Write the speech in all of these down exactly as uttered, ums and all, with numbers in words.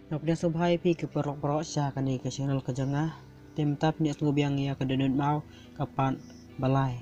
Nga pdiang sngewbha ïa phi ki paralok baroh sha kane ka channel ka jong nga. Te mynta phin ïa sngewbiang ïa ka dohnud maw ka part ba lai.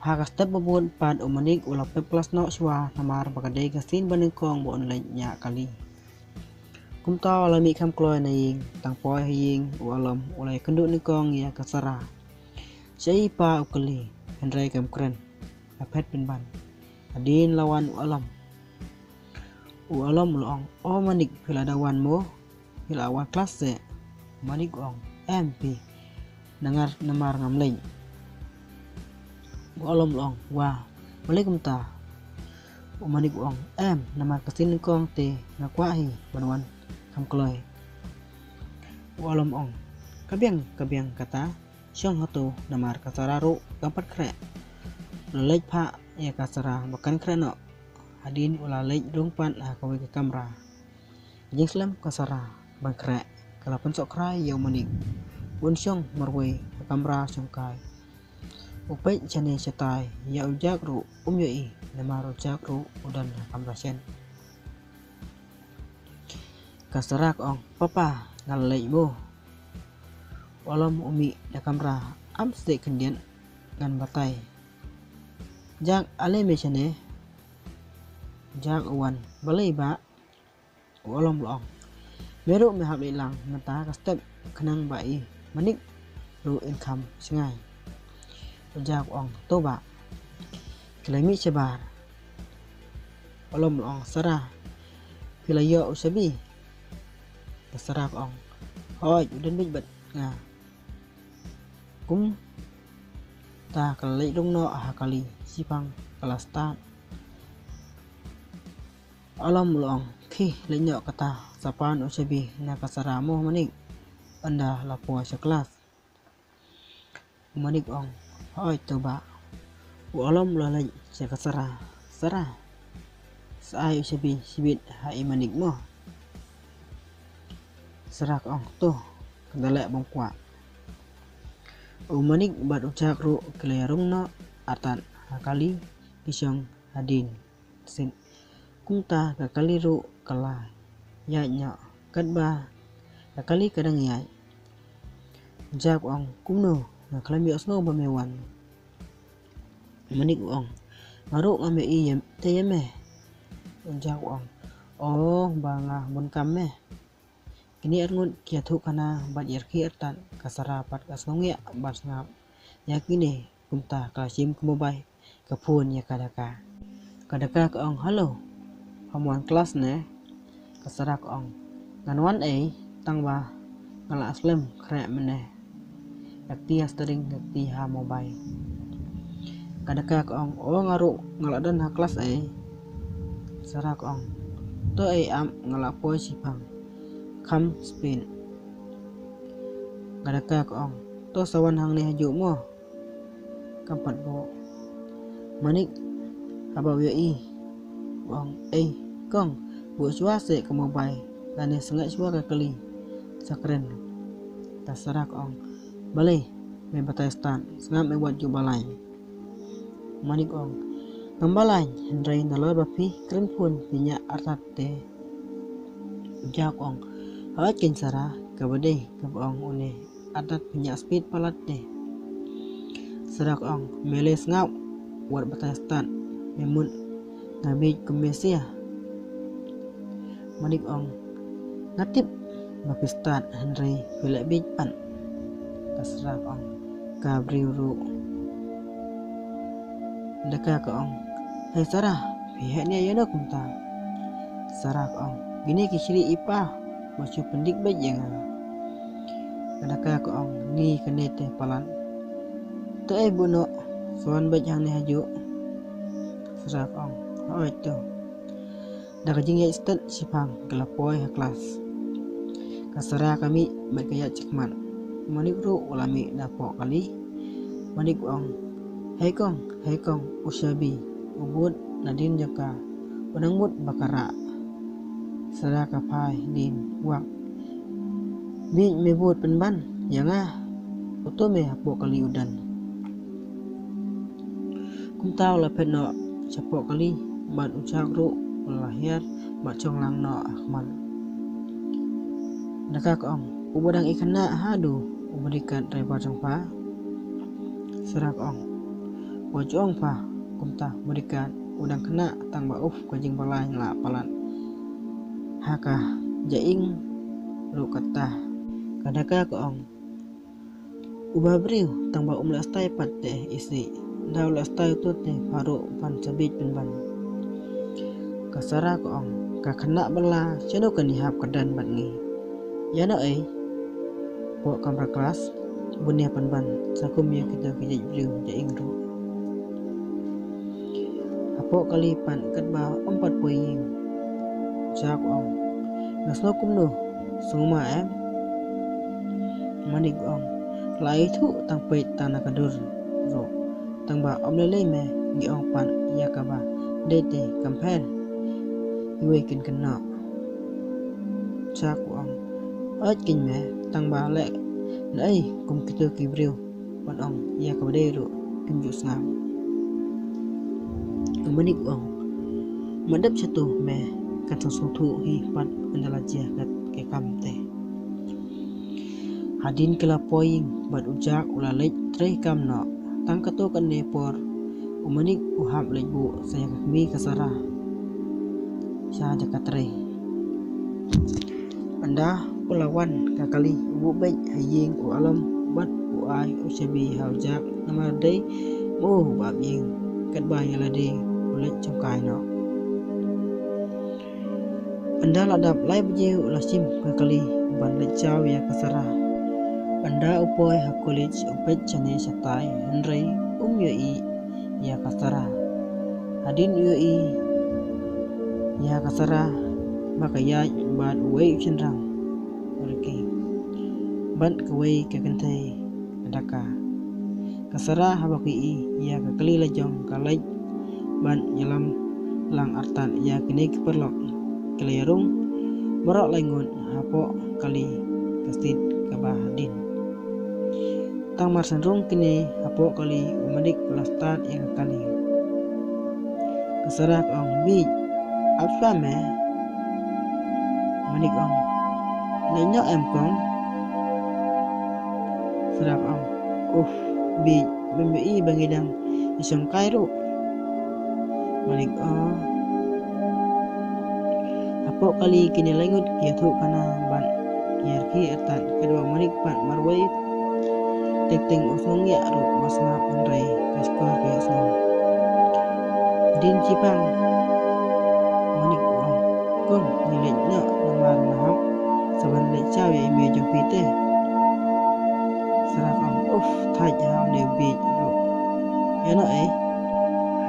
Ha ka step ba bud pat u Manik u la pep klas noh shuwa namar ba ka dei ka sien ba nyngkong ba un leit ñiah kali. Kumta u la mih kham kloi na ïing, tang poi ha ïing u Alom u la ïakynduh nyngkong ïa ka Sara. Shaei pa, u kylli, hynrei kam kren. La phet pynban. Hadien la wan u Alom. U Alom u la ong, "O Manik, phi la dang wan mo? Phi la wan klas seh?" U Manik u ong, "Em phi, nangar namar ngam leit." U Alom u la ong, "Wa, balei kumta?" U Manik u ong, "Em, namar ka sien nyngkong te nga kwah hi ban wan kham kloi." U Alom u ong, "Ka biang, ka biang kata, shong hato namar ka Sara ruh kam pat khreh." U la leit phah ïa ka Sara ba kan khreh noh. Hadien u la leit rung pat ha kawei ka kamra. Jingslem ka Sara ban khreh, ka la pynsohkhrai ïa u Manik. Un shong marwei ha kamra shongkai. U peit shane shatai, ïa u Jack ruh um ïohi, namar u Jack ruh u don ha kamra shen. Ka Sara ka ong, "Papa, nga la leit mo." U Alom u mih na kamra, "Am sdie khyndiat, ngan batai." "Jack, ale me shane." Jack u wan, "Balei bah?" U Alom u la ong, "Me ruh me hap leit lang mynta ka step khnang ba i Manik ruh in kham shngaiñ." U Jack u ong, "To bah." Ki la mih shabar. U Alom u la ong, "Sara, phi la ïoh u shabi?" Ka Sara ka ong, "Hooid, u don beit bad nga." Kumta ka la leit rung noh ha kali, shipang ka la start. U Alom u la ong, "Khie leit noh kata, sa pan u shabi na ka Sara mo Manik, ynda la poi sha klas." U Manik u ong, "Hooid to bah." U Alom u la leit sha ka Sara. "Sara, sa ai u shabi shibit ha i Manik mo." Sara ka ong, "To, kan da leh bym kwah." U Manik bad u Jack ruh ki la ïarung noh artat ha kali, ki shong hadien sien. Kumta ka kali ruh ka la ïaid noh, katba ka kali ka dang ïaid. U Jack u ong, "Kumno, nga khlem ïohsngew ba me wan." U Manik u ong, "Nga ruh ngam ïohi ïa te ïa me." U Jack u ong, "O, ba nga bun kam me." Kine arngut ki ïathuh khana bad ïarkhie artat, ka Sara pat ka sngewngiah bad sngap ïa kine. Kumta ka la shim ka mobile, ka phone ïa ka Daka. Ka Daka ka ong, "Hello, pham wan klas ne?" Ka Sara ka ong, "Ngan wan ei, tang ba nga la slem khreh mynne. Ka kti ha steering, ka kti ha mobile." Ka Daka ka ong, "O, nga ruh nga la don ha klas ei." Sara ka ong, "To ei, ap nga la poi shipang, kham speed." Ka Daka ka ong, "To sa wan hangne hajuh mo." Kam pat buh. Manik haba u ïohi u ong, "Ei kong, buh shuwa seh ka mobile lane sngap shuwa ka kali, sa kren." Ka Sara ka ong, "Balei me batai start, sngap me wat ju balai." Manik u ong, "Ngam balai, hynrei nalor ba phi kren phone phi ñiah artat te." U Jack u ong, "Hooid keiñ Sara, kaba dei kaba ong une, artat phi ñiah speed palat te." Sara ka ong, "Me leh sngap, wat batai start, me mut nga bieit kum me sia." Manik u ong, "Nga tip ba phi start hynrei phi leh bieit pat." Ka Sara ka ong, "Ka briew ruh." Daka ka ong, "Hei Sara, phi heh ne ïano kumta?" Sara ka ong, "Kine ki shrieh i pa, ba shu pyndik beit ïa nga." Ka Daka ka ong, "Ngi kane te palat. To ei buh noh, sa wan beit hangne hajuh." Sara ka ong, "Hooid to." Da ka jingïaid stet shipang ki la poi ha klas. Ka Sara ka mih bad ka ïaid shakhmat. Manik ruh u la mih napoh kali. Manik u ong, "Hei kong, hei kong, u shabi u bud nadien jong ka, u nang mut ba ka rah." Sara ka phai dien, "Wak, bieit me bud pynban ïa nga, uto me hapoh kali u don." Kumta u la phet noh shapoh kali bad u Jack ruh u la hiar bad shong lang noh ha khmat. Daka ka ong, u ba dang i khynnah haduh u bodyguard driver jong pha. Sara ka ong, wat ju ong pha kumta, bodyguard u dang khynnah tang ba uf ka jingbalai nga la palat ha ka jaing ruh kata. Ka Daka ka ong, u ba briew tang ba um leh stai pat te isi, da u leh stai tu te pha ruh ban sa bieit pynban. Ka Sara ka ong, ka khynnah bala, shano kan ïahap ka don bad ngi? Ïa no ei? Pok kamra klas bun ïa pynban sa kum ïa kita ki jait briew jaing ruh. Hapoh kali pat katba um pat poi ïing. Jack ong, nga sngew kumno, sngewma em? Manik ong, la ïathuh tang peit tang na ka dur ruh, tang ba um lei lei me ngi ong pat ïa kaba dei te kam pher. Iwei kin kynnoh. Jack ong, ot kin me, tang ba leh na ei kum kito ki briew ban ong ïa kaba dei ruh kim ju sngap. U Manik ong, ma dep shatu me kan sngewthuh hi pat ynda la jia kat ki kam te. Hadien ki la poi ïing bad u Jack u la leit trei kam noh. Tang kato kane por u Manik u hap leit buh sa ïa ka kmie ka Sara sha jaka trei. Ynda u la wan ka kali u buh beit ha ïing u alom bad u ai u shabi ha u Jack namar dei mo u ap ïing katba ïa lade u leit jong kai noh. Ynda la dap lai baje u la shim ka kali ban leit shaw ïa ka Sara. Ynda u poi ha college u peit shane shatai hynrei um ïohi ïa ka Sara. Hadien u ïohi ïa ka Sara ba ka ïaid bad uwei u shynrang Ricky bad kawei ka kynthei ka Daka. Ka Sara haba ka ïohi ïa ka kali la jong ka leit ban ïalam lang artat ïa kine ki paralok. Ki la ïarung baroh lai ngut hapoh kali ka seat kaba hadien. Tang mar shen rung kine hapoh kali u Manik u la start ïa ka kali. Ka Sara ka ong, bieit, ap shuwa me. Manik ong, leh noh em kong. Sara ka ong, uf, bieit, mem ïohi ba ngi dang ïashong kai ruh. Manik ong, hapoh kali kine lai ngut ki ïathuh khana bad ki ïarkhie artat katba u Manik pat marwei teng teng u sngew ngiah ruh ba sngap hynrei ka shkor ka ïohsngew. Hadien shiphang u Manik u ong, kong ngi leit noh namar nga hap sa ban leit shaw ïa i mei jong phi te. Sara ka ong, uf, thait ha une u bieit ruh. Ïa no ei?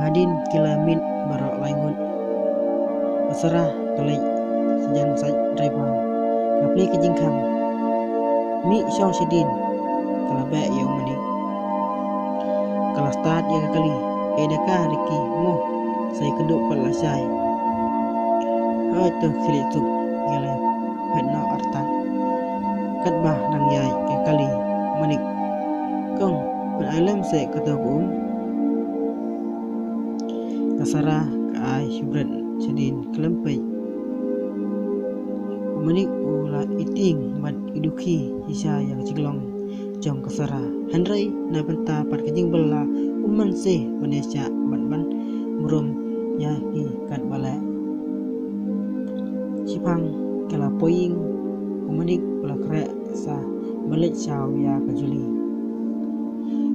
Hadien ki la miet baroh lai ngut. Ka Sara ka leit shajan sait driver. Ka plie ka jingkhang. Mih shong shadien. Ka la beh ïa u Manik. Ka la start ïa ka kali. Ei Daka, Ricky, mo sa ïakynduh pat lashai. Hooid to khie leit suk. Ïa la phet noh artat katba dang ïaid ka kali. Manik, kong, pyn ai lem seh kato ka um. Ka Sara ka ai shibret shadien khlem peit. U Manik u la ïa tieng bad ïa dukhi shisha ïa ka jinglong jong ka Sara. Hynrei na bynta pat ka jingbylla um mynsiem ban ïashah bad ban burom ïa ki katba leh. Shiphang ki la poi ïing, u Manik u la khreh sa ban leit shaw ïa ka Julie.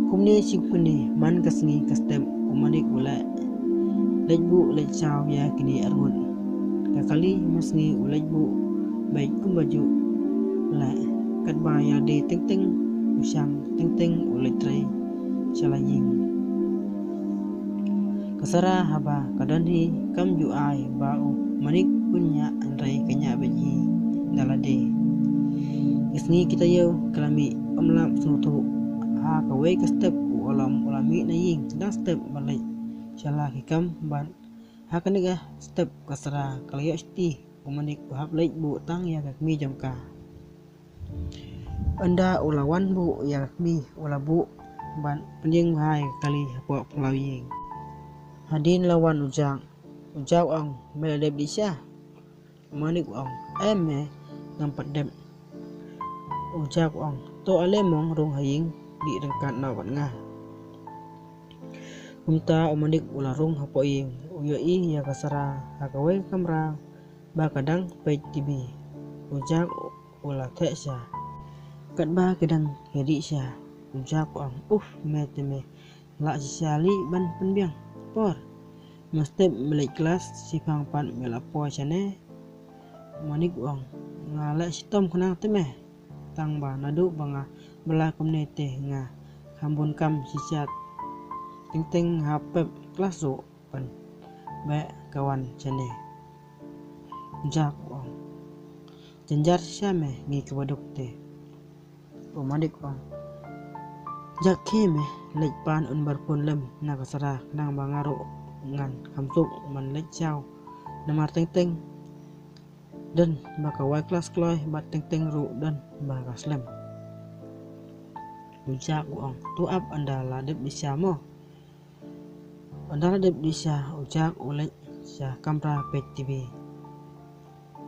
Kumne shi kumne man ka sngi ka step u Manik u leit leit buh leit shaw ïa kine arngut. Ka kali mynsngi u leit buh beit kumba juh leh, katba ïa lade teng teng u shang, teng teng u leit trei sha la ïing. Ka Sara haba ka don hi kam ju ai ba u Manik un ñiah, hynrei ka ñiah beit hi da lade. Ki sngi ki taïew ki la mih, ym lap sngewthuh. Ha kawei ka step u Alom u la mih na ïing dang step ban leit sha la ki kam bad ha kane ka step ka Sara ka la ïoh shati u Manik u hap leit buh tang ïa ka kmie jong ka. Ynda u la wan buh ïa ka kmie u la buh bad pynïeng bha ïa ka kali hapoh phyllaw ïing. Hadien la wan u Jack, u Jack u ong, me la dep dih sha? U Manik u ong, em me, ngam pat dep. U Jack u ong, to ale mong rung ha ïing, dih ryngkat noh bad nga. Kumta u Manik u la rung hapoh ïing, u ïohi ïa ka Sara ha kawei ka kamra ba ka dang peit T V. U Jack u la theh sha. Katba ka dang ïadih sha, u Jack u ong, uf, me te me, lah shisha lei ban pynbiang por. Mynstep me leit klas, shiphang pat me la poi shane. U Manik u ong, nga leh shitom khnang te me. Tang ba naduh ba nga bylla kumne te nga kham bun kam shisha. Teng teng nga hap pep klas ruh ban beh ka wan shane. U Jack u ong, jynjar shisha me ngi kiba duk te. U Manik u ong, Jack, khie me, leit pan u number phone lem na ka Sara, khnang ba nga ruh ngan kham suk ban leit shaw. Namar teng teng don ba ka wai klas kloi bad teng teng ruh don ba ka slem. U Jack u ong, to ap, ynda la dep dih sha mo. Ynda la dep dih sha, u Jack u leit sha kamra peit T V.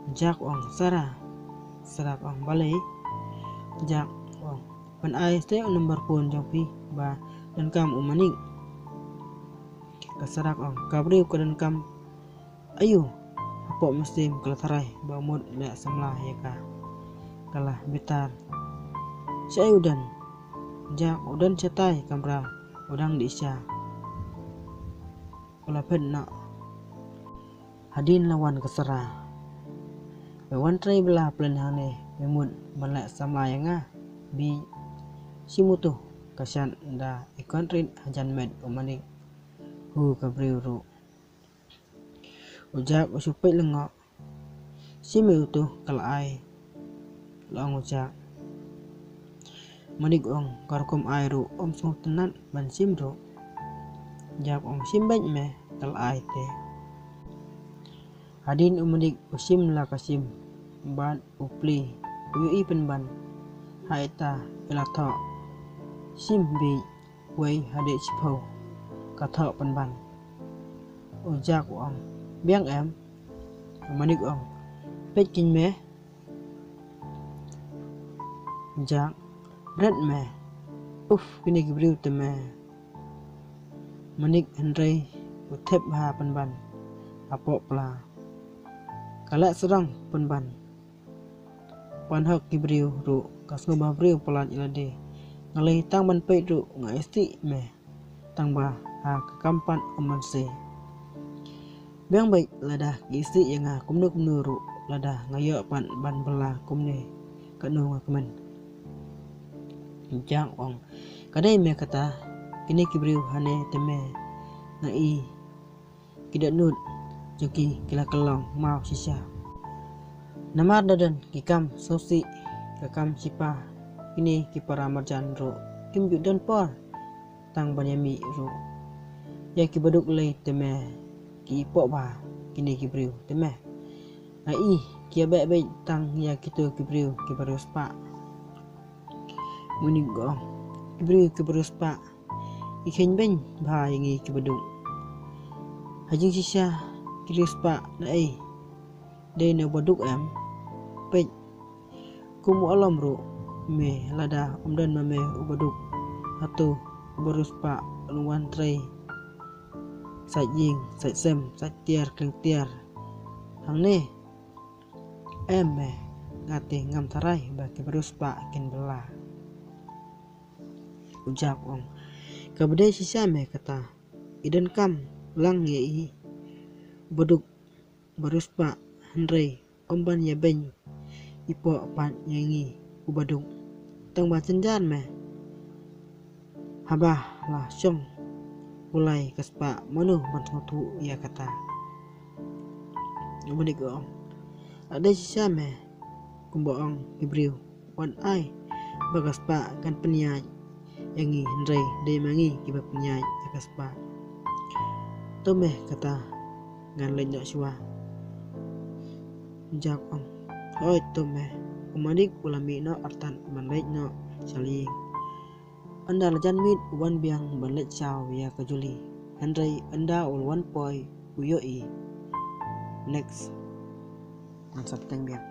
U Jack u ong, Sara. Sara u ong, balei? U Jack u ong, pynai seh u number phone jong phi ba donkam u Manik. Ka Sara u ong, ka briew ka donkam aïu? Hapoh mynsiem ka la tharai ba mut leh samla ïa ka. Ka la bitar. Shaei u don? U Jack, u don shatai kamra, u dang dih sha. U la phet noh. Hadien la wan ka Sara. Me wan trei bylla plen hangne, me mut ban leh samla ïa nga? Bieit, shim utu ka shat da i khon rit hajan met u Manik. Hu ka briew ruh. U Jack u shu peit lyngngoh. Shim me utu, ka la ai, la ong u Jack. Manik u ong, ka rukom ai ruh ym sngewtynnat ban shim ruh. Jack u ong, shim beit me, ka la ai te. Hadien u Manik u shim la ka shim bad u plie, u ïohi pynban. Ha ita i la thoh. Shim bieit, wei hadien shiphew ka thoh pynban. U Jack u ong, biang em? U Manik u ong, peit keiñ me. U Jack, bret me. Uf, kine ki briew te me. Manik hynrei u thep bha pynban hapoh pla. Ka leh sdang pynban. Pan hok ki briew ruh ka sngew ba briew palat ïa lade. Nga lei tang ban peit ruh nga isih me. Tang ba ha ka kam pat ym ban se. Biang beit lada ki isih ïa nga kumno kumno ruh, lada nga ïoh pat ban bylla kumne, katno nga kmen. U Jack u ong, ka dei me kata, kine ki briew hangne te me, nga i ki dohnud jong ki ki la kyllon maw shisha. Namar da don ki kam sngewsih, ka kam shipa, kine ki para marjan ruh kim ju don por tang ban ïa mih ruh. Ïa ki baduk lei te me, ki ipoh bha kine ki briew te me. Nga i ki ïa beh beit tang ïa kito ki briew kiba riewspah. U Manik u ong, ki briew kiba riewspah ki kheiñ beiñ bha ïa ngi ki baduk. Ha jingshisha ki riewspah naei? Dei na u baduk em? Peit, kum u alom ruh me, lada ym don ma me u baduk, hato u ba riewspah un wan trei sait ïing, sait sem, sait tiar klieng tiar hangne? Em me, nga te ngam tharai ba ki ba riewspah kin bylla. U Jack u ong, kaba dei shisha me kata, i donkam lang ïa i u baduk ba riewspah, hynrei ym ban ïa beiñ ipoh pat ïa ngi u baduk. Tang ba jynjar me, haba la shong u lai ka spah, mano ban sngewthuh ïa kata? U Manik u ong, la dei shisha me, kumba ong ki briew, wat ai ba ka spah kan pynïaid ïa ngi, hynrei dei ma ngi kiba pynïaid ïa ka spah. To me kata, ngan leit noh shuwa. U Jack u ong, hooid to me. U Manik u la mih noh artat ban leit noh sha la ïing. Ynda la jan miet u wan biang ban leit shaw ïa ka Juli, hynrei ynda u la wan poi u ïohi. Next. Ngan sa bteng biang.